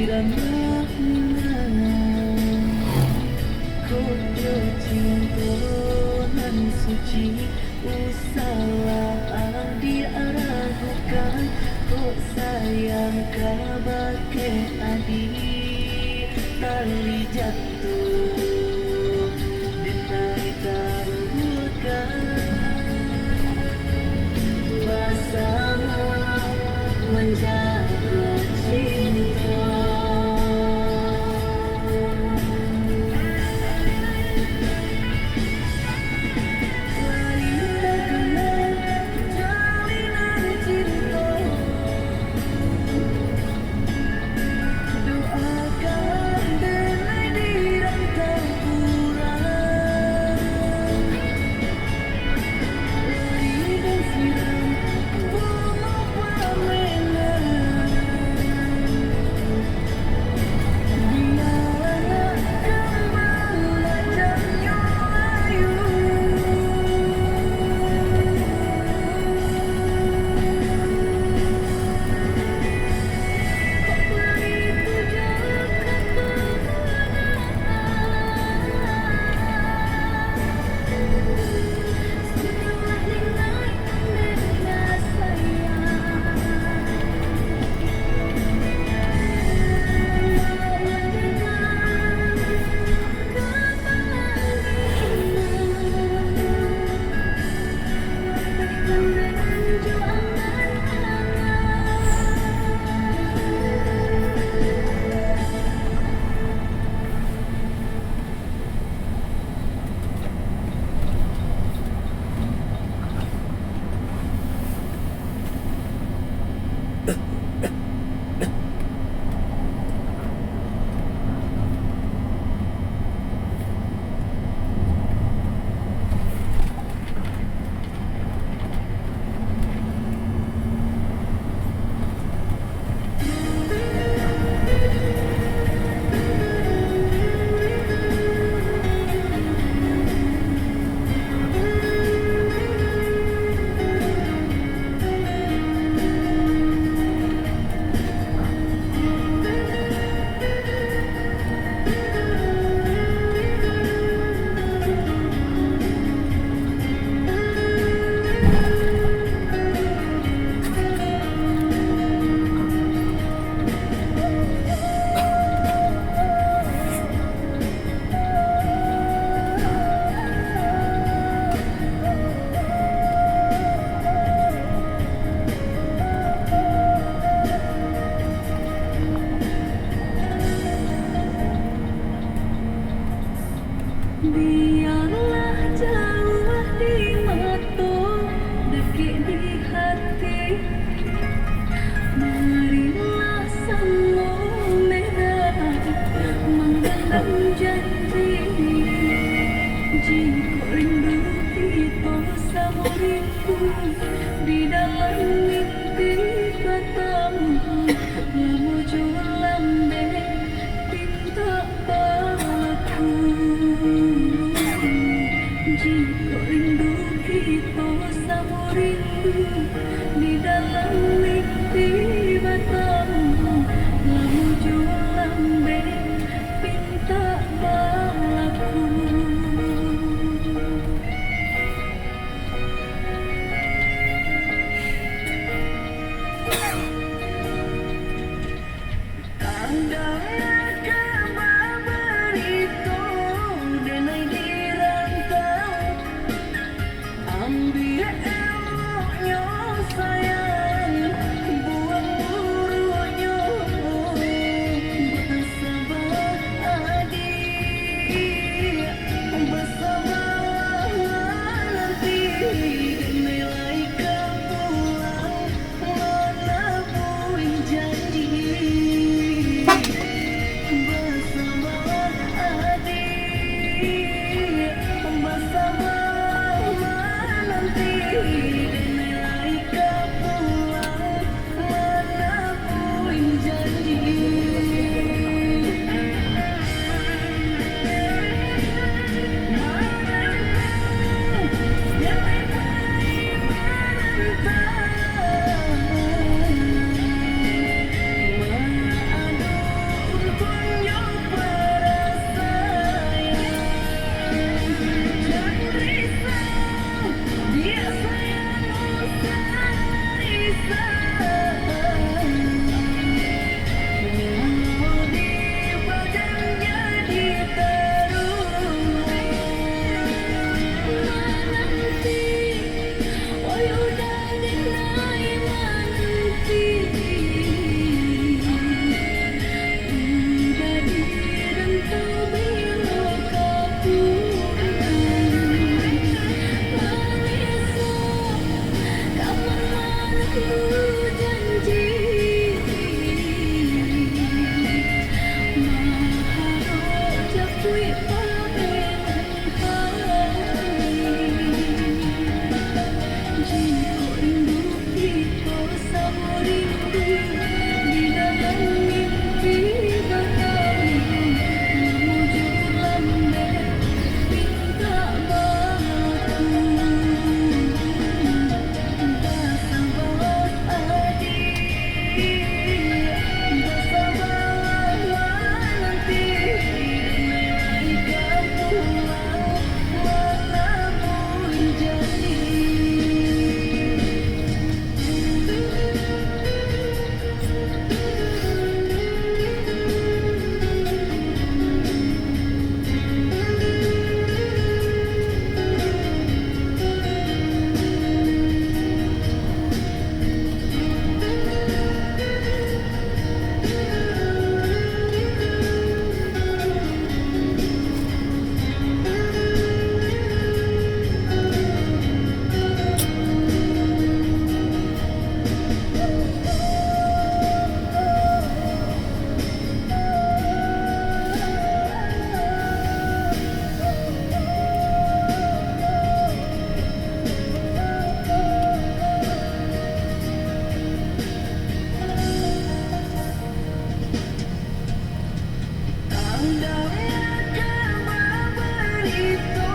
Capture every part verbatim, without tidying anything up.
Kok jo cinto nan suci, usahlah ang diragukan. Kok sayang kabake adik, tali jatuah denai taruhkan. Basamo manjago cinto. Lain takana jalinan cinto. Doakan denai di rantau urang. Lai den siram bungo pamenang. Bialah nak kambang rajannyo layu. Bialah jauah di mato, dakek di hati. Marilah samo merah manggalang janji. Jikok rindu kito samo rindu, di dalam mimpi batamu, lamo jo lambek pintak balaku. Jikok rindu kito samo rindu, di dalam mimpi batamu, lamo jo lambek pintak balaku. Andai kaba barito denai di rantau, ambiak eloknyo Danga kaba barito,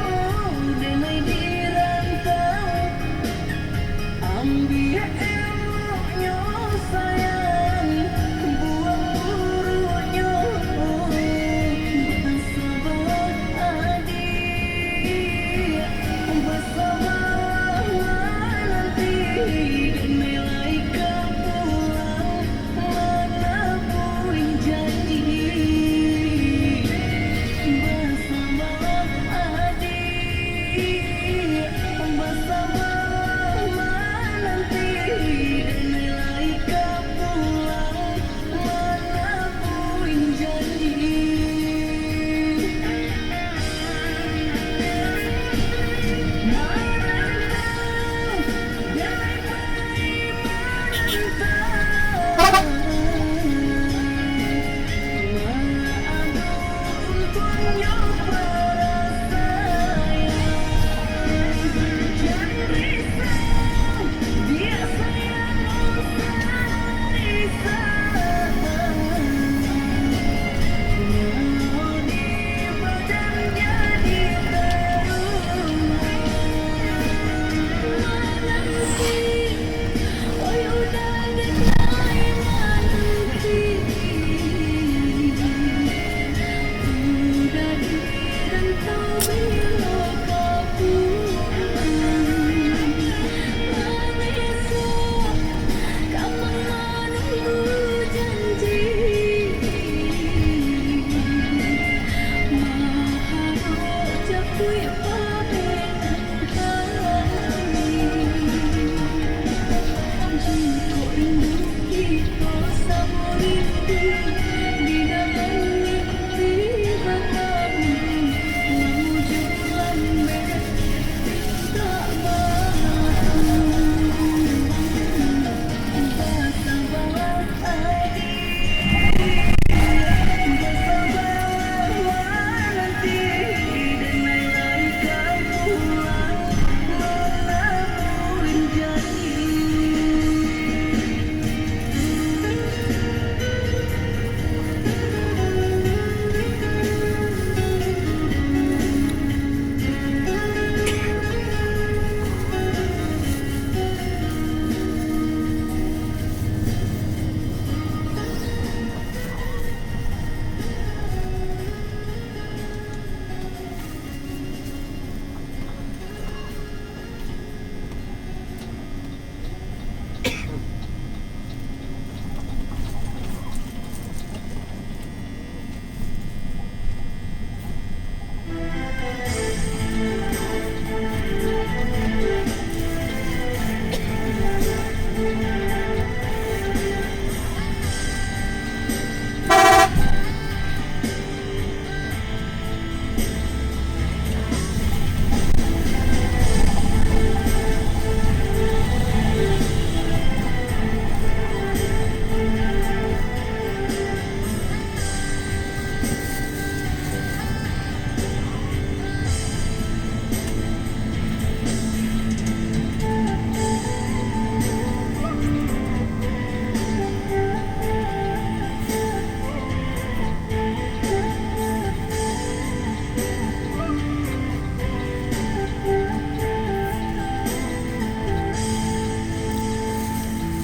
denai di rantau. Ambiak eloknyo sayang, buang buruknyo. Basabarlah adiak, basabarlah mananti, denai lai ka pulang manabuih janji. Basabarlah adiak, basabarlah mananti, denai lai ka pulang manabuih janji.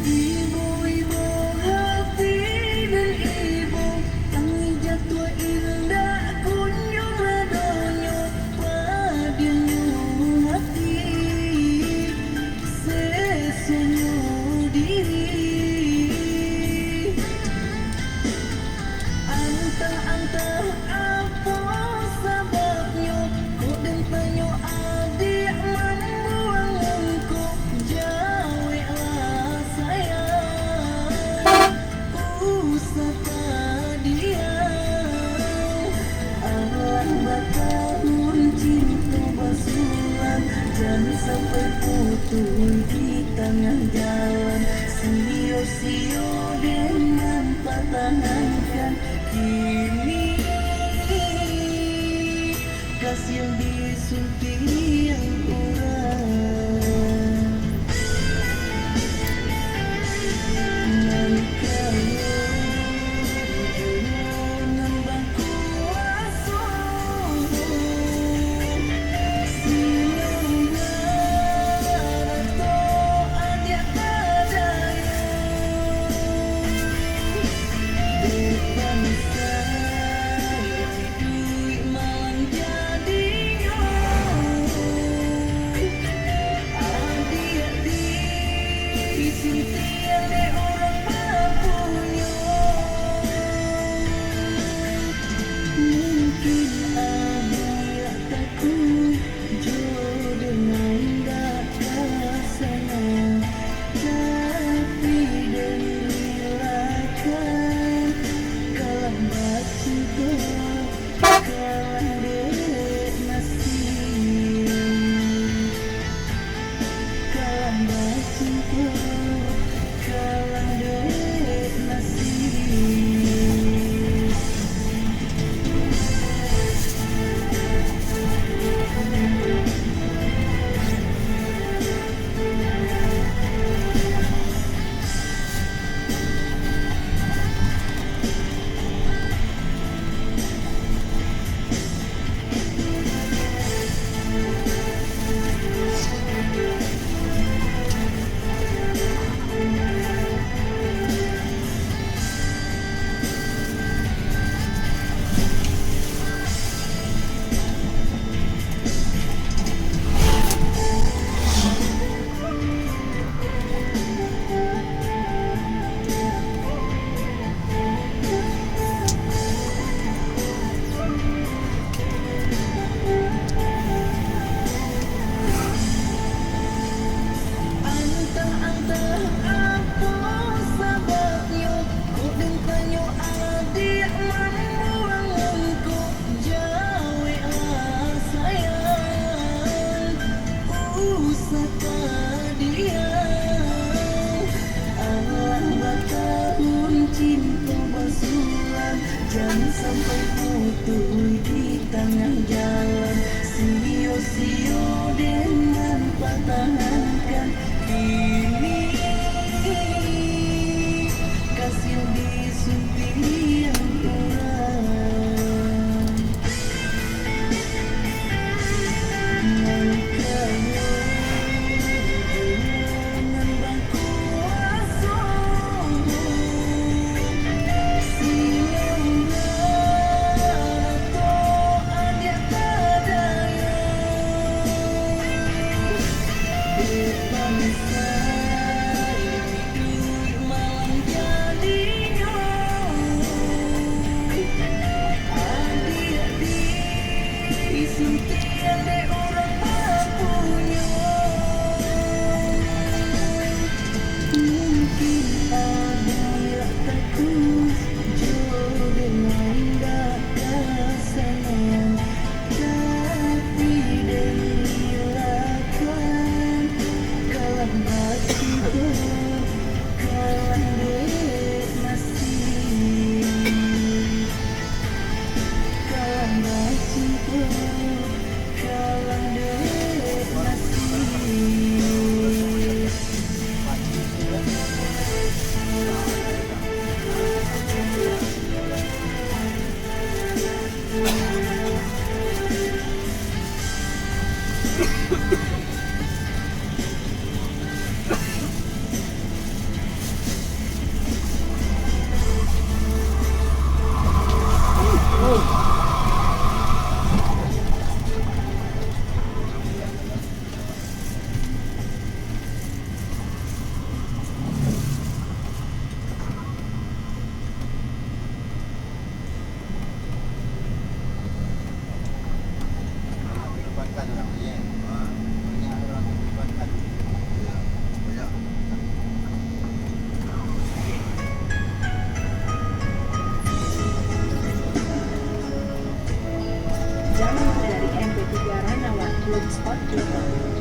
Ibo-ibo hati den ibo, tangih jatuah indak kunjuang radonyo, padiahnyo hati, sesonyo diri. Antah-antah apo sababnyo, kok den tanyo adiak mambuang ungku, jaweklah sayang, usah padiah. Alah batahun cinto basulang, jan sampai putuih di tangah jalan. Sio-sio den mampatahankan, kini kasian disuntiang urang. Nan kayo juo nan bangku Tubuh di tangah jalan, sio-sio den mampatangankan. Kini kasian disuntiang urang. Nan kayo, nan bangkuaso, silang harato adiak tadayo. Bangsa iduik malang jadinyo, adiak disuntiang dek urang bapunyo. Mungkin adiak takuik jo dek indak kasanang, tapi den rilakan, kalah bacinto, kalah dek nasib. Kalah bacinto, kalah dek nasib. Jalan dari M P tiga Ranawan, empat kilometer.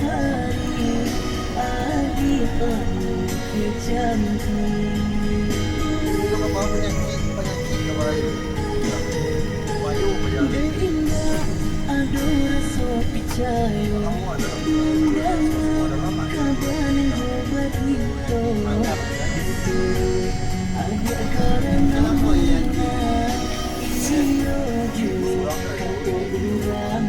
Hari, adik pamikir cantik. Itu kan bawa penyakit, penyakit ke badan. Mayo penyakit. Dek indak ado raso picayo, mandanga kaba nan jo barito. Adik karano mintak, iyo juo kato urang.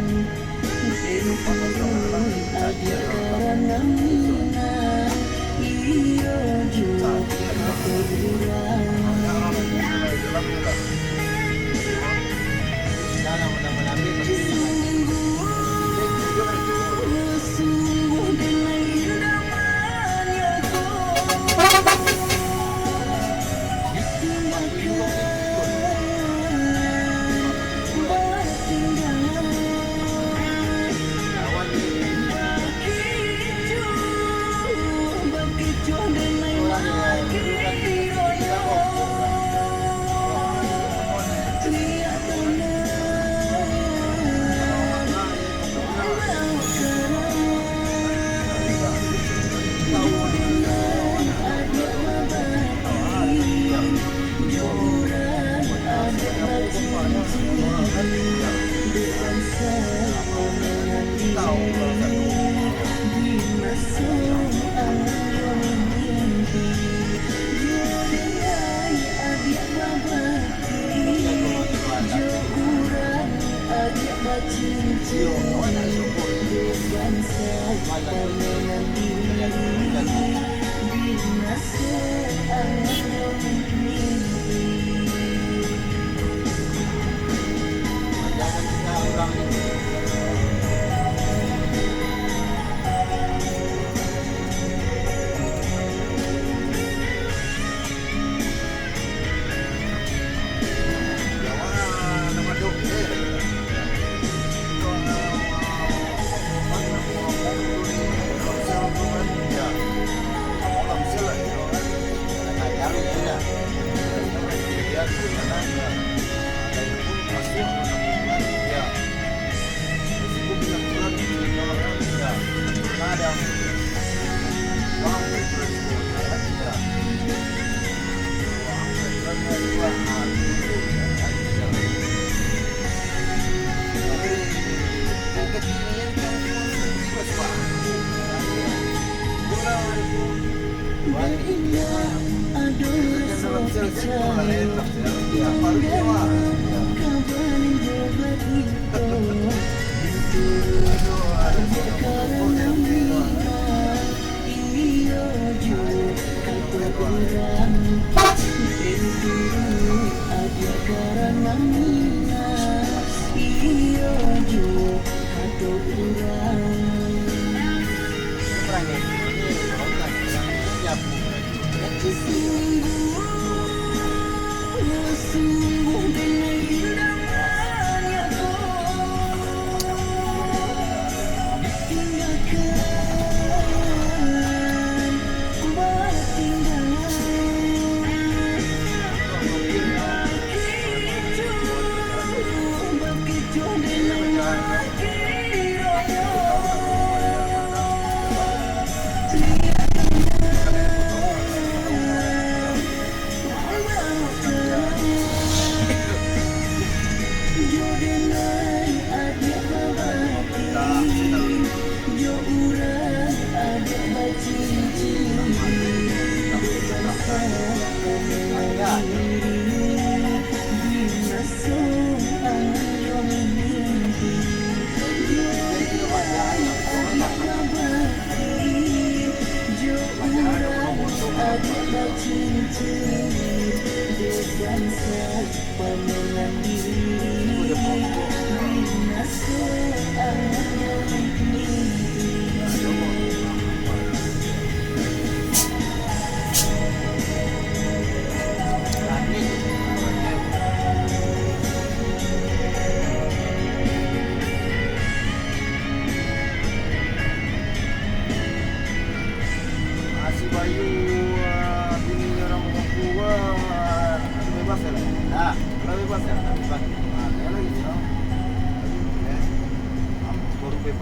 Jo urang agiah bacincin, dek bansa pamenan diri, binaso angan jo mimpi. Iyo juo kato urang, den turuik agiah karano mintak. Iyo juo kato urang. Sungguah, sungguah dengan indahnya kau. Jo denai agiah babakti, jo urang agiah bacincin, dek bansa pamenan diri, binaso angan jo mimpi. Jo denai agiah babakti, jo urang agiah bacincin, dek bansa pamenan diri, binaso angan jo mimpi. Ah, si Bayu, ah, bini urang Bangku, ah, lah bebas yo lah? Lah. Lah bebas yo? Lah bebas. Ah, yo lagi, yo. Yo. Ah, baru bebas.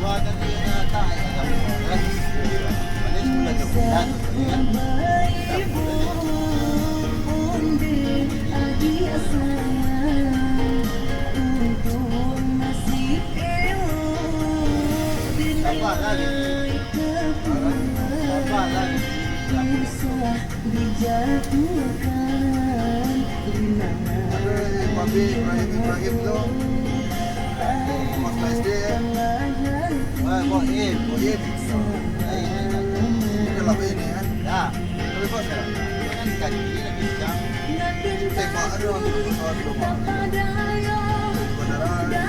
Buah tadi nak tak, ya, tak apa, kan? Manis pula coklat, ya, kan? Tak apa, kan? Sabar lah, gitu. Sabar lah, gitu. Aduh, Babe Ibrahim Ibrahim tu. Mas S D. Wah, Boim, Boim. Ini dalam ini, kan? Ya. Tapi bos, ya. Kan kaki ni nak bincang. Tembak, aduh, aduh, aduh, aduh. Beneran.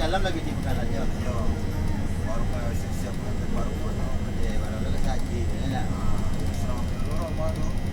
Dalam lagi di Pekalongan. Yo. Baru ka siap-siap pengantin baru, no. Oke, baru lagi saji, ya, nak? Ah, serang dulu rumah tu.